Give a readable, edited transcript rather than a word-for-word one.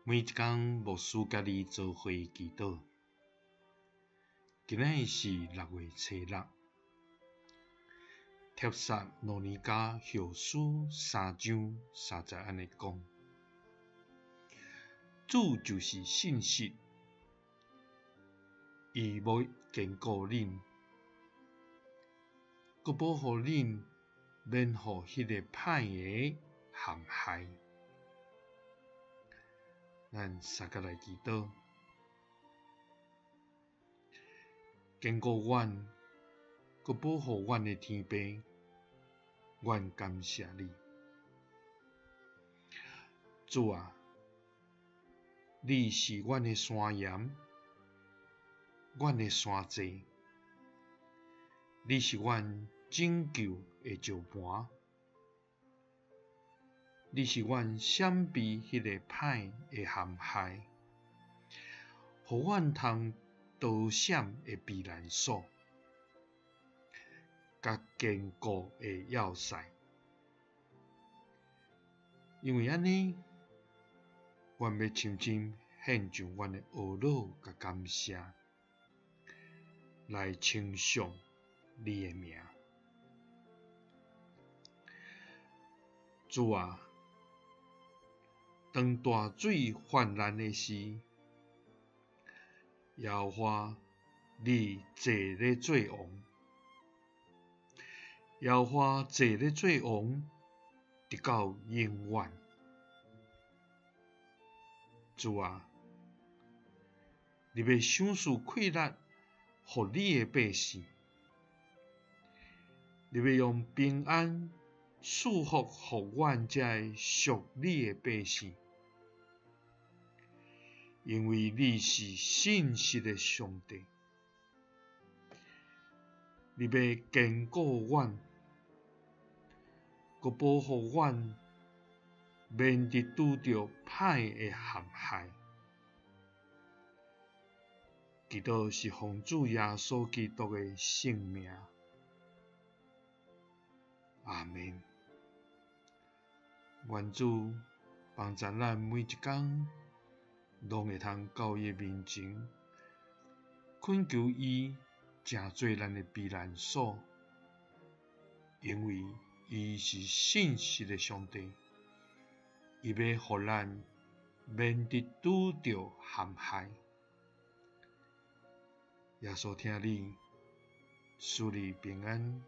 每一工牧師佮你做伙祈禱。今仔日是6月初6，帖撒羅尼迦後書三章三節按呢講：主就是信實，伊欲堅固恁，閣保護恁免予彼个歹的陷害。咱相佮來祈禱，堅固阮，閣保護阮的天父，阮感謝你，主啊，你是阮的山岩，阮的山寨，你是阮拯救的石磐。你是阮閃避彼个歹的陷害，予阮通逃閃的避難所，佮堅固的要塞。因為按呢，阮欲深深獻上阮的懊惱佮感謝，來稱頌你的名。主啊！當大水泛濫的時，耶和華你坐咧做王，耶和華坐咧做王，直到永遠。主啊，你欲賞賜氣力予你的百姓，你欲用平安賜福予阮這个屬你的百姓。因為你是信實的上帝，你欲堅固阮，閣保護阮，免得拄著歹的陷害。祈禱是奉主耶穌基督的聖名，阿們。願主幫助咱每一工，攏會通到伊面前，懇求伊成做咱的避難所，因為伊是信實的上帝，伊欲予咱免得拄著陷害。耶穌疼你，賜你平安。